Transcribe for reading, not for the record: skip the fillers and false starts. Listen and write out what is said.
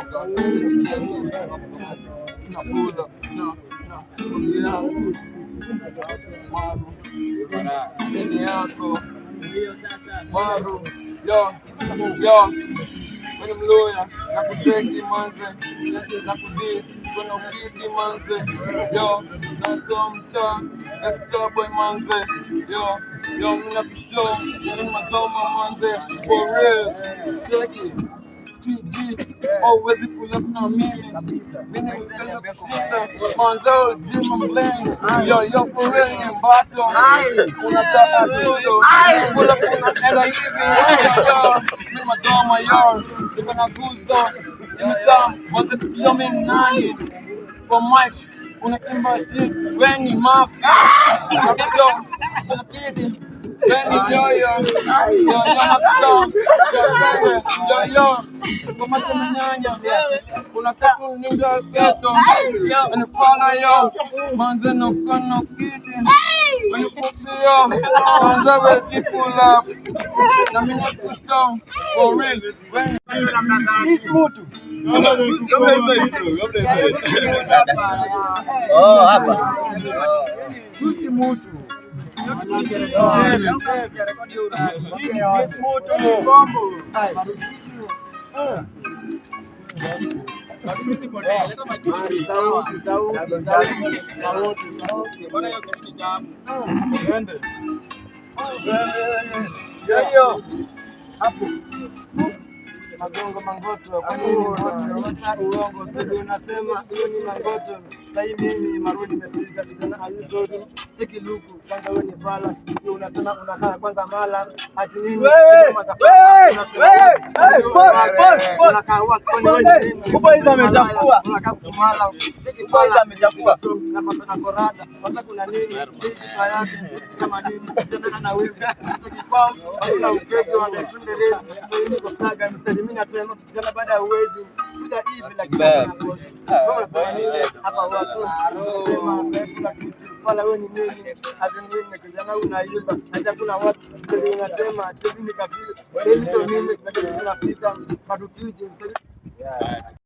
Moka, cheki cheki, tunakula na ndugu yangu Maru, nini yako Maru, yo yo, wewe Mluya na kucheki manze, na kudis kuna ukidi manze, yo na so mtaa boy manze, yo yo, mimi kushow mimi madoma manze, for real, cheki TG always pull up na mimi mimi nimependa kushinda manze, Jim Mbleng, yo yo, for real, ni mbato unataka tuzo pull up unaenda hivi, yo yo, mimi madoma, yo niko na guzo imekaa manze, kushow mimi nani kwa mic unaimba shit, weni mafia na flow kuna kidi weni yo yo yo yo na flow yo yo yo kwa macho manyanya kuna kapu ninja keto anifala yo manze no kono kidi weni fupi yo manze wezi pull up na mimi nakushow for real weni Mtu. Kabla hizo intro, kabla hizo intro. Oh, hapa. Tusi mutu. Hiyo. Hapo. Magongo mangoto, kwa nini ngoto? Uongo, sasa unasema hiyo ni mangoto. Sasa mimi marudi nimefika kijana alizodu. Cheki luku, kwanza wewe ni fala. Hiyo unataka unakaa kwanza mala. Ati nini? Wewe, wewe, wewe, pause, pause, pause. Unakaa wapi? Kwani wewe ni nini? Kubwa hizo amechafua. Unakaa kumala. Cheki Kubwa hizo fala. amechafua. Napapata korada. Kwanza kuna nini? Cheki kichwa yake kama nini? Tena na wivu. Cheki kwao, hakuna upepo anaitunde refu. Sasa hivi kwa kaga mstari mimi nasema kijana baada ya uwezi kuja hivi lakini Mbele. wewe unasema nini? Hapa watu sema sasa kuna kitu pala wewe ni nini? Ati nini kijana unaimba hata kuna watu sasa unasema sasa ni kabila. Sasa ndio mimi tunafika matukio.